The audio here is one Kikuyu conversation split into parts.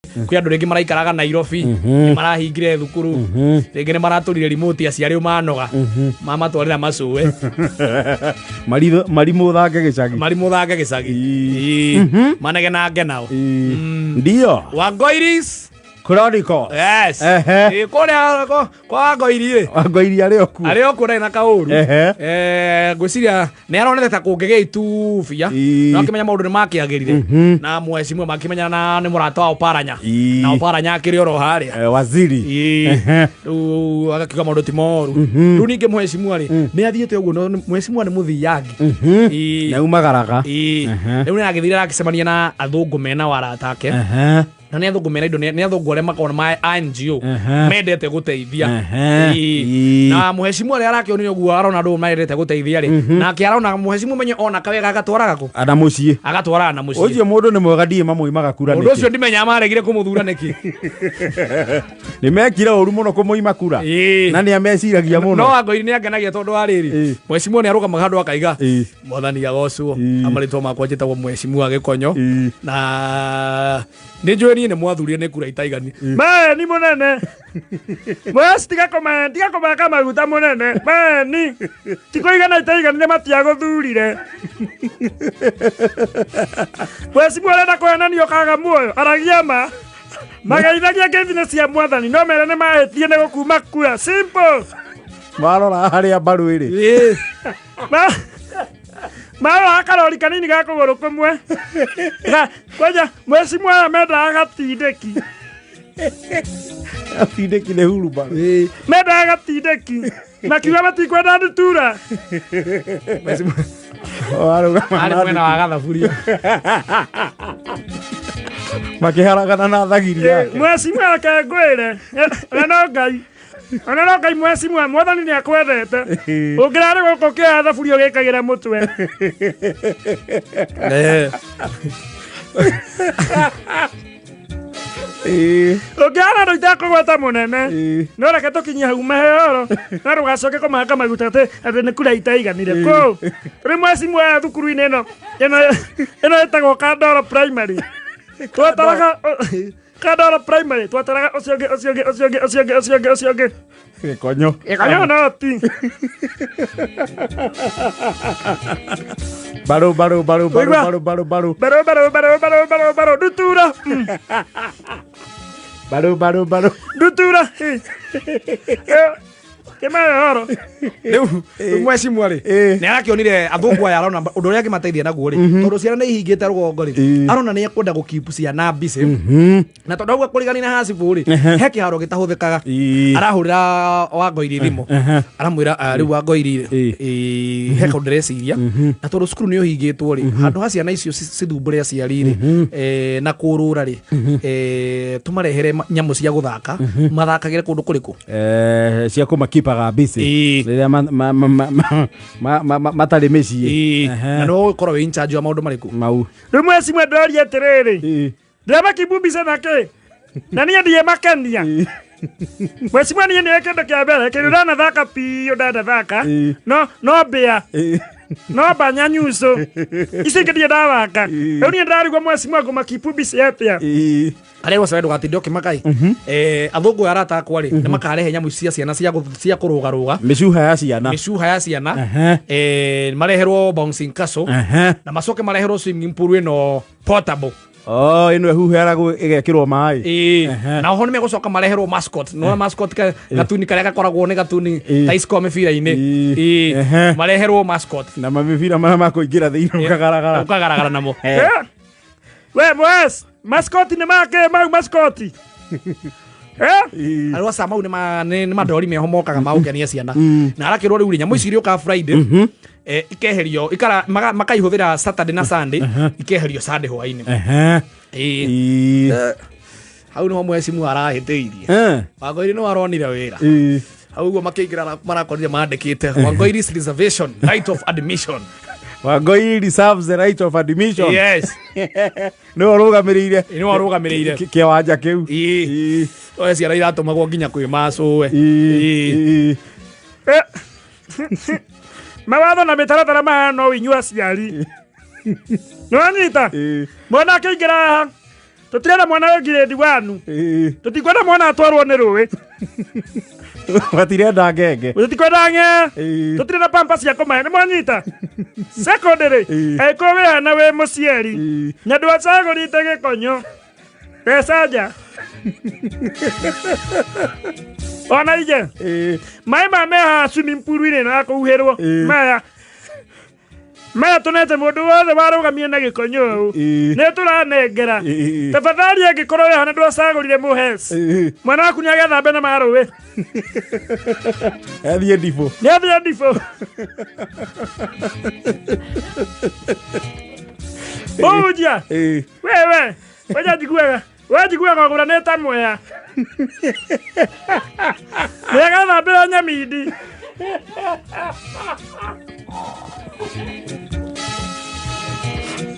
Kwĩ andũ rĩngĩ maraikaraga Nairobi, nĩ marahingire thukuru, rĩngĩ nĩ maratũrire remote, aciari manoga mamatwarĩra macũwe. Marimũ thange gĩcagi. Marimũ thange gĩcagi. Ĩĩ. Manegenange nao. Ndio. Wangoiris. Chronicle. Yes. Ehe. Ĩĩ, kũrĩa kwa Wangoiri ĩ. Wangoiri arĩ o kuo. Arĩ o kuo, ndarĩ na kaũru. Ehe. Eh, ngwĩciria nĩ aronete ta kũngĩgĩa itubia. No akĩmenya maũndũ nĩ makĩagĩrire na mwecimwe makĩmenyana na nĩ mũrata wa Oparanya. Na Oparanya akĩrĩ oro harĩa. Eh, waziri. Ĩĩ. Rĩu agakiuga maũndũ ti moru. Rĩu ningĩ mwecimwa rĩ, nĩ athiĩte ũguo, no mwecimwa nĩ mũthiangi. Ĩĩ. Naumagaraga. Ĩĩ. Rĩu nĩ agĩthire akĩcemania na athũngũ mena warata ake. Na nĩ athũngũ mena indo, nĩ athũngũ arĩa makoragwo ma NGO mendete gũteithia. Ehe. Ĩĩ. Ĩĩ. Na mũhecimu arĩa arakĩonire ũguo, arona andũ mendete gũteithia rĩ, nake arona mũhecimu menye ona kawega agatwaraga kũ? Ana mũciĩ. Agatwaraga na mũciĩ. Ũcio mũndũ nĩ mwega, ndiĩ mamũimaga kura. Mũndũ ũcio nĩkĩ? ndimenyaga maregire kũmũthura nĩkĩ. Nĩ mekire ũru mũno kũmũima kura. Na nĩ ameciragia mũno. No Wangoiri nĩ angenagia tondũ wa rĩrĩ, mwecimu nĩ arũgamaga handũ akaiga, "Mwathani agocwo, amarĩtwa makwa njĩtagwo mwecimu wa Gĩkonyo, na nĩ njũĩ niĩ nĩ mwathurire nĩ kura itaigani." Meni mũnene mweci, tiga kũma, tiga kũmaka maguta mũnene. Meni tikũigana itaiganire, matiagũthurire. Mweci ũrenda kũhenanio kaga muoyo, aragia ma mageithagia ngeithi cia mwathani, no mere nĩ mahĩtie nĩ gũkuma kura, simple. Marora harĩa mbaru ĩrĩ. Marora karori kanini ga kũgũrũ kũmwe. Kwanja mweci aya mendaga gatindĩki. Atindĩki nĩ hurumbarũ. Mendaga gatindĩki, makiuga matikwenda ndutura. Warũgama arĩ na mwena wa gathaburia. Makĩharagana na thagiri yake. Mweci reke ngwĩre, ona no Ngai, ona no Ngai, mweci mwathani nĩ akwendete. Ũngĩrarĩ gũkũ kĩoya thaburia ũgĩkagĩra mũtwe. Ũngĩara andũ itakũgweta mũnene. No reke tũkinyie hau maheo, no ndũgacoke kũmaka maguta atĩ nĩ kura itaiganire kũ rĩ. Mweci aya thukuru-inĩ ĩno ĩtagwo Kandoro Primary, twataraga Kandoro Primary, twataraga ũcio ũngĩ, ũcio ũngĩ, ũcio ũngĩ, ũcio ũngĩ, ũcio ũngĩ, ũcio ũngĩ. Gĩkonyo. Gĩkonyo noti. Mbaru mbaru mbaru mbaru. Ũigua? Mbaru mbaru mbaru. Mbaru mbaru mbaru mbaru mbaru mbaru ndutura. Mbaru mbaru mbaru. Ndutura kĩmehoro. Rĩu mwecimwa rĩ, nĩ arakĩonire athũngũ aya, arona ũndũ ũrĩa angĩmateithia naguo rĩ, tondũ ciana nĩ ihingĩte rũgongo rĩ, arona nĩ ekwenda gũkipu ciana mbicĩ, na tondũ hau ekũrigania na hacibũ rĩ, he kĩharo gĩtahũthĩkaga. Arahũrĩra Wangoiri thimũ, aramwĩra, "Ah, rĩu Wangoiri rĩ, he kaũndũ ndĩreciria, na tondũ cukuru nĩ ũhingĩtwo rĩ, handũ ha ciana icio cithumbũre aciari rĩ, na kũrũra rĩ, tũmarehere nyamũ cia gũthaka mathakagĩre kũndũ kũrĩkũ?" Eh, cia kũmakipaga busy rĩrĩa matarĩ mĩciĩ. Na nĩwe ũgũkorwo wĩ in charge wa maũndũ marĩkũ? Mau. Rĩu mweci mwendoria atĩrĩrĩ, ndĩramakimbumbica na kĩ na niĩ ndiĩ makenia. Mweci niĩ nĩwe kĩndũ kĩa mbere kĩndũ ndanathaka biũ, ndanathaka no mbĩa, no banya nyuco ici ingĩ ndirĩ ndathaka. Rĩu niĩ ndĩrarigwo mweci mwangu makimbubica atĩa. Arĩa gũcera ndũgatinde ũkĩmakai. Athũngũ aya arata akwa rĩ, nĩ makarehe nyamũ cia ciana cia kũrũgarũga. Mĩcuha ya ciana. Mĩcuha ya ciana. Mareherwo bouncing castle, na macoke mareherwo swimming pool ĩno portable. Oh, ĩno ĩhuheragwo ĩgekĩrwo maĩ. Ĩĩ. Na oho nĩ megũcoka mareherwo mascot, nona mascot gatuni karĩa gakoragwo nĩ gatuni ta iciko mĩbira-inĩ. Ĩĩ. Mareherwo mascot. Na mamĩbira marĩa makũingĩra thĩinĩ ũkagaragara. Ũkagaragara namo. Eh? We mwes mascoti nĩ make mau mascoti. Eh? Arĩa aca mau nĩ mandori meho mokaga ma gũkenia ciana, na arakĩrwo rĩu rĩ, nyamũ ici irĩũkaga Friday, ikeherio makaihũthĩra Saturday na Sunday, ikeherio Sunday hwainĩ. Ĩĩ. Hau nĩho mwecimu arahĩtĩirie. Wangoiri nĩ waronire wĩra hau ũguo makĩingĩra marakorire mandĩkĩte "Wangoiri's reservation right of admission". Wangoi reserves the right of admission. Yes. Nĩwe ũrũgamĩrĩire. Nĩwe ũrũgamĩrĩire. Kĩwanja kĩu. Ĩĩ. Oe ciana iratũmagwo nginya kwĩ macũwe. Eh, mawatho na mĩtaratara mahana no inyuĩ aciari nĩwanyita mwana akĩingĩra haha. Tũtirenda mwana wĩ grade 1. Tũtikwenda mwana atwarwo nĩ rũĩ. Matirenda ngenge. Tũtikwenda ng'e. Tũtirenda pampa cia kũmahe nĩ mwanyita. Secondary, angĩkorwo wĩ hana wĩ mũciari na ndwacagũrĩte gĩkonyo mbeca nja ona ije maĩ ma me haha swimming pool-inĩ ĩno ya kũhuhĩrwo maya maya tũnete mũndũ wothe warũgamie na gĩkonyo ũũ nĩ tũranengera tafadhali angĩkorwo wĩ hana ndwacagũrire mũhes mwana waku nĩ agethambe na marũĩ Athiĩ ndibũ. Nĩ athiĩ ndibũ. Mũhunjia wewe weja njiguaga we njiguaga ũgũranĩte mwea nĩ agathambĩra nyamindi.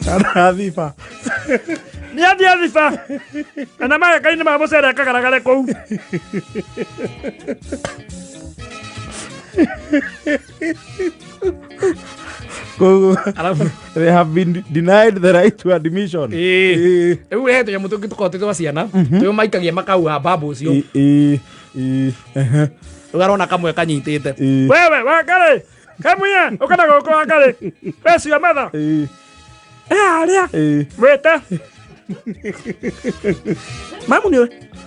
Kana thiba. Nĩ athiĩ thiba kana mageka-inĩ ma mũcere akagaragare kũu. Koguo they have been denied the right to admission. Rĩu he tũnyamũ tũngĩ tũkoragwo twĩ twa ciana tũrĩa maikagia makauha mbambo ũcio. Rĩu arona kamwe kanyitĩte. Wewe wakarĩ kamũya ũkana gũkũ wakarĩ we cio matha harĩa mwĩte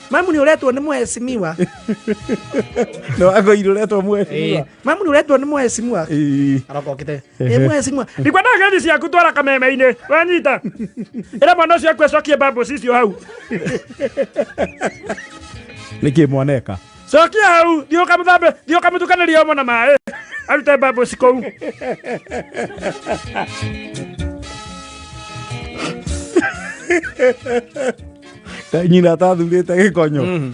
Mamu nĩ ũretwo nĩ mheshimiwa. No agoirwo ũretwo mheshimiwa. Mamu nĩ ũretwo nĩ mheshimiwa. Aroka okĩte. Ĩ mheshimiwa. Ndikwenda ngethi ciaku twara kameme-inĩ wanyita ĩra mwana ũcio akue cokie bambo cicio hau. Nĩkĩ mwaneka? Cokia hau thiĩ ũkamũthambe thiĩ ũkamũtukanĩrie omo na maĩ arute bambo cikũu. Nyina atathurĩte gĩkonyo.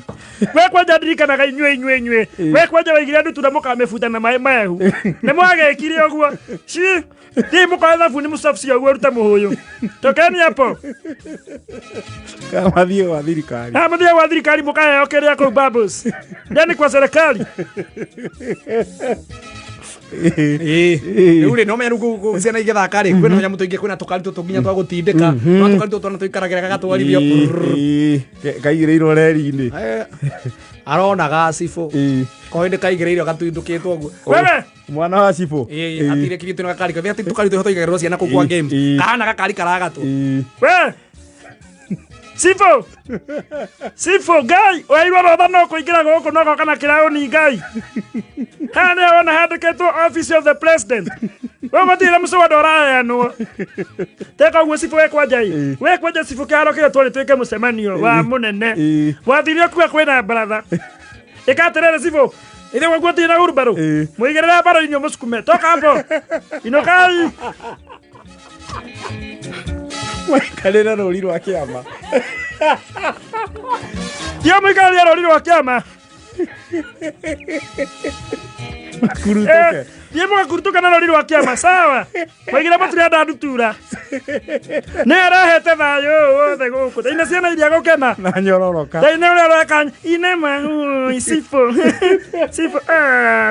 We kwanja ndirikanaga inyuĩ inyuĩ inyuĩ we kwanja waigire ndutura mũkamĩbuta na maĩ mahehu nĩ mwagĩkire ũguo ci thiĩ mũkoe thabuni mũcabucia ũguo rute mũhũyũ tokeni hapo. Mathiĩ gwa thirikari. Ha mũthiĩ gwa thirikari mũkaheo kĩrĩa kũu bubbles yani kwa serikali. Rĩu rĩ no menya rĩu ciana igĩthaka rĩ kwĩna tũnyamũ tũingĩ kwĩna tũkari tũtũ nginya twa gũtindĩka no tũkari tũtũ twana tũikaragĩra gagatwarithio Kaigĩrĩirwo reri-inĩ. Aronaga cibũ ko hĩndĩ kaigĩrĩirwo gatindũkĩtwo ũguo. Wewe mwana wa cibũ atirĩkirie twĩna gakari atĩ tũkari tũrĩa tũigagĩrĩrwo ciana kũu kwa games kahana gakari karagatwo. We Sifo Sifo Ngai wairwo rotha no kũingĩra gũkũ no goka na kĩraũni Ngai haha nĩ wona handĩkĩtwo office of the president we gũtirĩ mũcwada ũraheanwo teka ũguo Sifo we kwanja ĩ we kwanja Sifo kĩharo kĩrĩa twarĩ twĩke mũcemanio wa mũnene wathire ũkuga kwĩna baratha ĩka atĩrĩrĩ Sifo ithe gwaku gũtirĩ na hurumbarũ mũigĩrĩre mbaro-inĩ ũmũcukume toka hapo inũkai Maikarĩre rũri rwa kĩama. Thiĩ mũikarĩre rũri rwa kĩama. Makurutũke. Thiĩ mũgakurutũka na rũri rwa kĩama sawa. Maigĩra mũtirenda ndutura. Nĩ arehete thayũ ũyũ wothe gũkũ. Ndaina ciana iria gũkena. Na nyororoka. Ndaina ũrĩa ũreka inema Sifo. Sifo.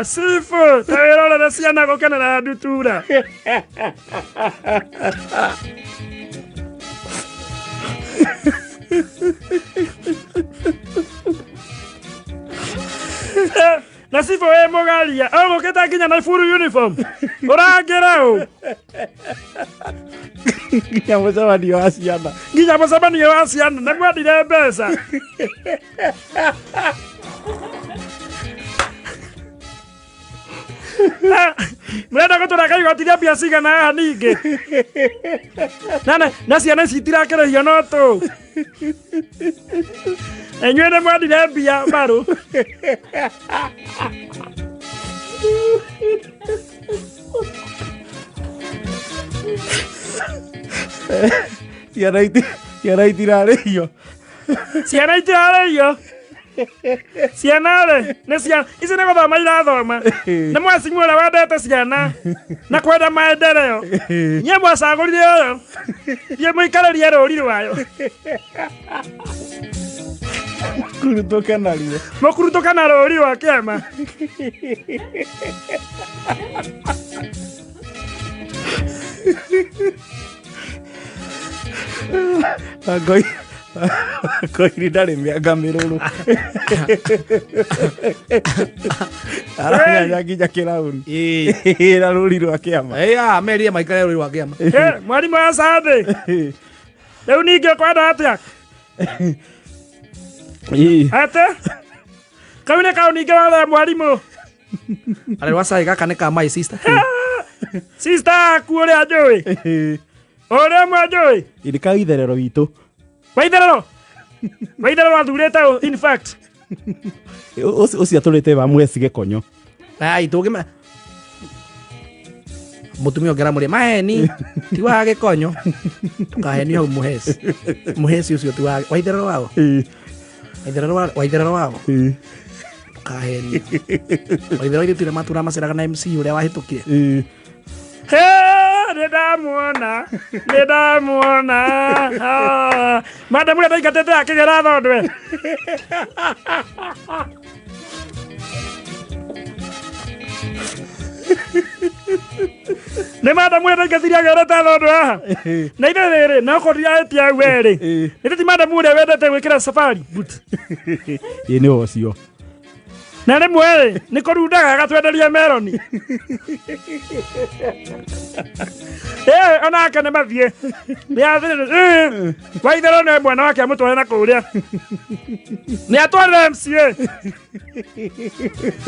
Sifo. Ta wĩrorere ciana gũkenera ndutura. Na Sifo wĩ mũgaria ũgũkĩte nginya na full uniform ũrangĩra ũ nginya mũcemanio wa ciana nginya mũcemanio wa ciana na mwendire mbeca. Mrenda gũtũreka igoti rĩa mbia cigana haha ningĩ na ciana ici itirakĩrĩhio no tũ inyuĩ nĩ mwendire mbia mbaru. Ciana itirarĩhio. Ciana itirarĩhio. Ciana rĩ nĩ ciana ici nĩ gũthoma irathoma nĩ mwacimu ũrĩa wendete ciana na kwenda maendeleo inyuĩ mwacagũrire ũyũ thiĩ mũikarĩrie rũri rwayo Kurutũke naruo. Mũkurutũke na rũri rwa kĩama. Koiri ndarĩ mĩanga mĩrũrũ. Aranyanya nginya kĩrauni. Ĩĩ. Na rũri rwa kĩama. Ĩya, merire maikare rũri rwa kĩama. Eh, mwarimũ wa Sunday rĩu ningĩ ũkwenda atĩa Ĩĩ. atĩ kau nĩ kau ningĩ wathe mwarimũ Arĩ rwa cai gaka nĩ ka my sister. sister aku ũrĩa njũĩ ũrĩa mwe njũĩ Ĩrĩ ka itherero witũ. Waitherero Waitherero athurĩte ũ in fact Ũcio atũrĩte wa mweci gĩkonyo. Ai tũngĩma mũtumia ũngĩ aramũria maheni ti wa gĩkonyo ndũkahenio hau mũheci mũheci ũcio ti wa waitherero wao waitherero wa waitherero wao ndũkahenio waitherero ithuĩ tũrĩ matura maceraga na MC ũrĩa wahĩtũkire He, nĩ ndamuona nĩ ndamuona Ah, madam ũrĩa ndaingatĩte akĩgera thondwe nĩ madam ũrĩa ndaingatire agerete thondwe haha na ithe rĩrĩ no kũndiraĩtia werĩ nĩ ti madam ũrĩa wendete gwĩkĩra safari boot Ĩĩ nĩ ũcio. Na rĩmwe rĩ nĩ kũrundaga agatwenderia meroni. Ĩ onake nĩ mathiĩ nĩ waitherũ nĩ mwana wake amũtware na kũrĩa nĩ atwarire MCA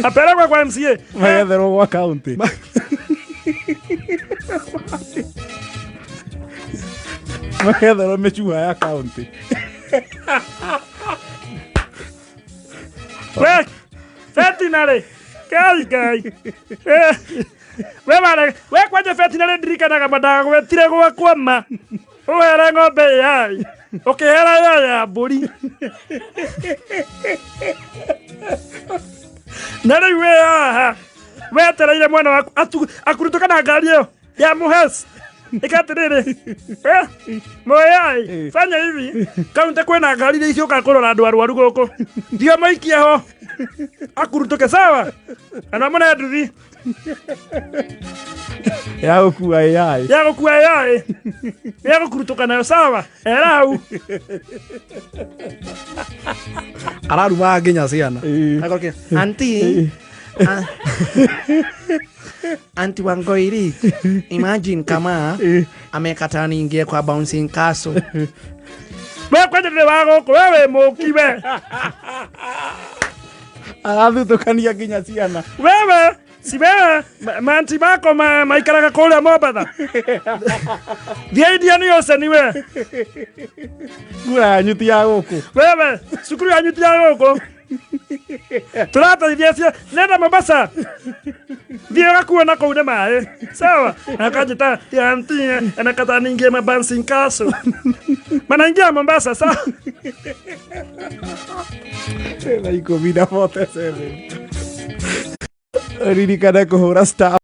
apelekwe kwa MCA. Magetherwo gwa kaunti. Magetherwo mĩcuha ya kaunti. We vetinary ngai ngai. Eh, we ware we kwanja vetinary ndirikanaga ma ndagwetire gwakwa ma ũhere ng'ombe yai ũkĩhera yo ya mbũri na rĩu wĩ haha wetereire mwana waku akurutũka na ngari ĩyo ya muhes ikatiriri moyai fanya hivi kaunti kwina ngari iria iciokaga kũrora andũ arwaru gũkũ ndio maikie ho akurutũke sawa ana mũne nduthi Ya gũkua AI. Ya gũkua AI ya gũkurutũka nayo sawa era hau. Ararumaga nginya ciana. Agoke, auntie. Ah. Auntie Wangoiri, imagine kama amekataa niingie kwa bouncing castle. We kwanja ndĩ wa gũkũ we wĩ mũki we. Arathutũkania nginya ciana. Wewe si wewe manti mako maikaraga kũrĩa Mombatha thiĩ Indian Ocean we. Kura yanyu ti ya gũkũ. Wewe cukuru yanyu ti ya gũkũ tũrateithia cia nenda Mombasa thiĩ ũgakuo na kũu nĩ maĩ sawa akanjĩta auntie anakata ningie ma bouncing castle manaingia Mombasa sawa. Thaa 10:47. Ririkana kũhũra star.